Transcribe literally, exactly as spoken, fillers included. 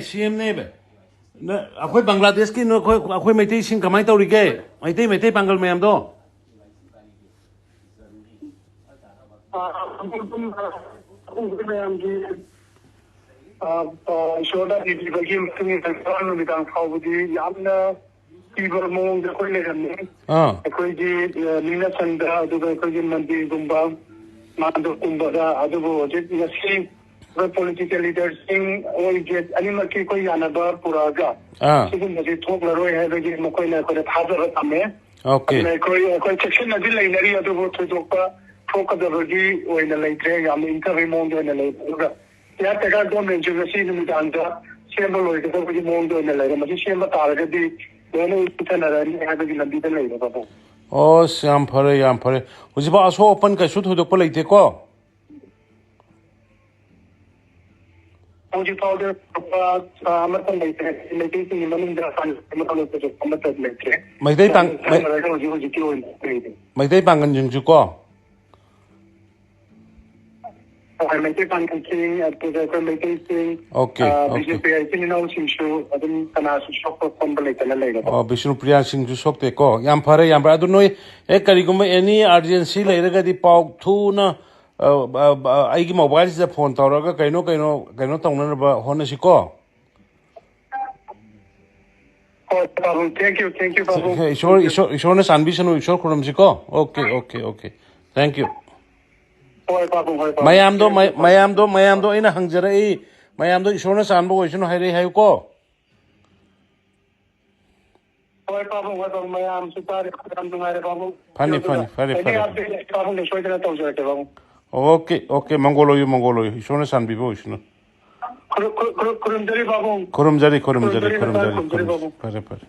ꯁꯤ ꯑꯦꯝꯅꯦꯕ꯫ ꯅ-, ꯑꯩꯈꯣꯏ ꯕꯪꯒ꯭ꯂꯥꯗꯦꯁꯀꯤ ꯅ-, ꯑꯩꯈꯣꯏ, ꯑꯩꯈꯣꯏ ꯃꯩꯇꯩꯁꯤꯡ ꯀꯃꯥꯏꯅ ꯇꯧꯔꯤꯒꯦ? ꯃꯩꯇꯩ, ꯃꯩꯇꯩ ꯄꯥꯡꯒꯜ ꯃꯌꯥꯝꯗꯣ? ꯑ, ꯑꯗꯨꯝ, ꯑ, ꯑꯩꯈꯣꯏ ꯃꯌꯥꯝꯒꯤ, ꯑ, ꯑ, ꯏꯁꯣꯔꯅ ꯄꯤꯕꯤꯕꯒꯤ ꯃꯇꯨꯡ ꯏꯟꯅ ꯉꯔꯥꯡ ꯅꯨꯃꯤꯗꯥꯡ ꯐꯥꯎꯕꯗꯤ ꯌꯥꯝꯅ ꯀꯤꯕ ꯃꯑꯣꯡꯗ ꯑꯩꯈꯣꯏ ꯂꯩꯔꯝꯃꯤ꯫ ꯑꯥ꯫ ꯑꯩꯈꯣꯏꯒꯤ, ꯑ, ꯅꯤꯡꯅꯁꯪꯗ, ꯑꯗꯨꯒ ꯑꯩꯈꯣꯏꯒꯤ ꯃꯟꯗꯤꯔꯒꯨꯝꯕ, ꯃꯥꯟꯗꯣꯞꯀꯨꯝꯕꯗ, ꯑꯗꯨꯕꯨ ꯍꯧꯖꯤꯛ ꯉꯁꯤ ꯑꯩꯈꯣꯏ ꯄꯣꯂꯤꯇꯤꯀꯦꯜ ꯂꯤꯗꯔꯁꯤꯡ ꯑꯣꯏꯒꯦ ꯑꯅꯤꯃꯛꯀꯤ ꯑꯩꯈꯣꯏ ꯌꯥꯅꯕ ꯄꯨꯔꯛꯑꯒ ꯑꯥ꯫ ꯁꯤꯒꯨꯝꯕꯁꯤ ꯊꯣꯛꯂꯔꯣꯏ ꯍꯥꯏꯕꯒꯤ ꯃꯈꯣꯏꯅ ꯑꯩꯈꯣꯏꯗ ꯊꯥꯖꯕ ꯊꯝꯃꯦ꯫ ꯑꯣꯀꯦ꯫ ꯑꯗꯨꯅ ꯑꯩꯈꯣꯏ, ꯑꯩꯈꯣꯏ ꯆꯦꯛꯁꯤꯟꯅꯗꯤ ꯂꯩꯅꯔꯤ, ꯑꯗꯨꯕꯨ ꯊꯣꯏꯗꯣꯛꯄ ꯊꯣꯛꯀꯗꯕꯒꯤ ꯑꯣꯏꯅ ꯂꯩꯇ꯭ꯔꯦ, ꯌꯥꯝꯅ ꯏꯪꯊꯕꯒꯤ ꯃꯑꯣꯡꯗ ꯑꯣꯏꯅ ꯂꯩꯔꯦ꯫ ꯑꯗꯨꯒ ꯀꯤꯌꯥꯔ ꯇꯦꯀꯔ ꯒꯣꯔꯃꯦꯟꯁꯨ ꯉꯁꯤ ꯅꯨꯃꯤꯗꯥꯡꯗ ꯁꯦꯝꯕ ꯂꯣꯏꯒꯗꯕꯒꯤ ꯃꯑꯣꯡꯗ ꯑꯣꯏꯅ ꯂꯩꯔꯦ꯫ ꯃꯁꯤ ꯁꯦꯝꯕ ꯇꯥꯔꯒꯗꯤ ꯂꯣꯏꯅ ꯏꯪꯊꯅꯔꯅꯤ ꯍꯥꯏꯕꯒꯤ ꯂꯝꯕꯤꯗ ꯂꯩꯔꯦ, ꯄꯥꯕꯨꯡ꯫ ꯑꯣꯁ, ꯌꯥꯝ ꯐꯔꯦ, ꯌꯥꯝ ꯐꯔꯦ꯫ ꯍꯧꯖꯤꯛꯐꯥꯎ ꯑꯁꯣꯛ ꯑꯄꯟ ꯀꯩꯁꯨ ꯊꯣꯏꯗꯣꯛꯄ ꯂꯩꯇꯦꯀꯣ? ꯍꯧꯖꯤꯛ ꯐꯥꯎꯗ ꯑꯃꯠꯇ ꯂꯩꯇ꯭ꯔꯦ꯫ ꯃꯩꯇꯩꯁꯤꯡꯒꯤ ꯃꯅꯨꯡꯗ ꯑꯃꯠꯇ ꯂꯩꯇ꯭ꯔꯦ꯫ ꯃꯩꯇꯩ ꯄꯥꯡ-, ꯃꯩ-, ꯍꯧꯖꯤꯛ ꯍꯧꯖꯤꯛꯀꯤ ꯑꯣꯏꯅ ꯂꯩꯔꯦ꯫ ꯃꯩꯇꯩ ꯄꯥꯡꯒꯟꯁꯤꯡꯁꯨ ꯀꯣ? ꯍꯣꯏ, ꯃꯩꯇꯩ ꯄꯥꯡꯒꯜꯁꯤꯡ, ꯑꯗꯨꯒ ꯑꯩꯈꯣꯏ ꯃꯩꯇꯩꯁꯤꯡ, ꯑꯣꯀꯦ, ꯑ, ꯑꯣꯀꯦ꯫ ꯕꯤꯁꯅꯨꯄ꯭ꯔꯤꯌꯥ ꯏꯆꯤꯟ ꯏꯅꯥꯎꯁꯤꯡꯁꯨ ꯑꯗꯨꯝ ꯀꯅꯥꯁꯨ ꯁꯣꯛꯄ ꯄꯟꯕ ꯂꯩꯇꯅ ꯂꯩꯔꯦꯀꯣ꯫ ꯑꯣ, ꯕꯤꯁꯅꯨꯄ꯭ꯔꯤꯌꯥꯁꯤꯡꯁꯨ ꯁꯣꯛꯇꯦꯀꯣ? ꯌꯥꯝ ꯐꯔꯦ, ꯌꯥꯝ ꯐꯔꯦ꯫ ꯑꯗꯨ ꯅꯣꯏ ꯍꯦꯛ ꯀꯔꯤꯒꯨꯝꯕ ꯑꯦꯅꯤ ꯑꯥꯔꯖꯦꯟꯁꯤ ꯂꯩꯔꯒꯗꯤ ꯄꯥꯎ ꯊꯨꯅ, ꯑ, ꯑ, ꯑ, ꯑꯩꯒꯤ ꯃꯣꯕꯥꯏꯜꯁꯤꯗ ꯐꯣꯟ ꯇꯧꯔꯒ ꯀꯩꯅꯣ, ꯀꯩꯅꯣ, ꯀꯩꯅꯣ ꯇꯧꯅꯅꯕ ꯍꯣꯠꯅꯁꯤꯀꯣ꯫ ꯍꯣꯏ, ꯄꯥꯕꯨꯡ꯫ Thank you, thank you, ꯄꯥꯕꯨꯡ꯫ ꯏꯁꯣꯔ, ꯏꯁꯣꯔ, ꯏꯁꯣꯔꯅ ꯆꯥꯟꯕꯤꯁꯅꯨ, ꯏꯁꯣꯔ ꯈꯨꯔꯨꯝꯁꯤꯀꯣ꯫ Okay, okay, okay. Thank you꯫ ꯍꯣꯏ, ꯄꯥꯕꯨꯡ, ꯍꯣꯏ, ꯄꯥꯕꯨꯡ꯫ ꯃꯌꯥꯝꯗꯣ, ꯃ-, ꯃꯌꯥꯝꯗꯣ, ꯃꯌꯥꯝꯗꯣ ꯑꯩꯅ ꯍꯪꯖꯔꯛꯏ, ꯃꯌꯥꯝꯗꯣ ꯏꯁꯣꯔꯅ ꯆꯥꯟꯕ ꯑꯣꯏꯁꯅꯨ ꯍꯥꯏꯔꯛꯏ ꯍꯥꯏꯌꯨꯀꯣ꯫ ꯍꯣꯏ, ꯄꯥꯕꯨꯡ, ꯍꯣꯏ, ꯄꯥꯕꯨꯡ, ꯃꯌꯥꯝꯁꯨ ꯇꯥꯔꯦ, ꯌꯥꯝ ꯅꯨꯡꯉꯥꯏꯔꯦ, ꯄꯥꯕꯨꯡ꯫ ꯐꯅꯤ, ꯑꯗꯨꯒ ꯐꯅꯤ, ꯐꯔꯦ, ꯑꯦꯅꯤ ꯐꯔꯦ, ꯐꯔꯦ꯫ ꯑꯞꯗꯦꯠ ꯄꯥꯕꯨꯡꯗ ꯁꯣꯏꯗꯅ ꯇꯧꯖꯔꯛꯀꯦ, ꯄꯥꯕꯨꯡ꯫ ꯑꯣꯀꯦ, ꯑꯣꯀꯦ, ꯃꯪꯒꯣꯜ ꯑꯣꯏꯌꯨ, ꯃꯪꯒꯣꯜ ꯑꯣꯏꯌꯨ, ꯏꯁꯣꯔꯅ ꯆꯥꯟꯕꯤꯕ ꯑꯣꯏꯁꯅꯨ꯫ ꯈꯨꯔꯨ-, ꯈꯨꯔꯨ-, ꯈꯨꯔꯨ-, ꯈꯨꯔꯨꯝꯖꯔꯤ, ꯄꯥꯕꯨꯡ꯫ ꯈꯨꯔꯨꯝꯖꯔꯤ, ꯈꯨꯔꯨꯝꯖꯔꯤ, ꯈꯨꯔꯨꯝꯖꯔꯤ, ꯈꯨꯔꯨꯝꯖꯔꯤ, ꯈꯨꯔꯨꯝꯖꯔꯤ, ꯈꯨꯔꯨꯝꯖꯔꯤ꯫ ꯄꯥꯕꯨꯡ꯫ ꯐꯔꯦ, ꯐꯔꯦ꯫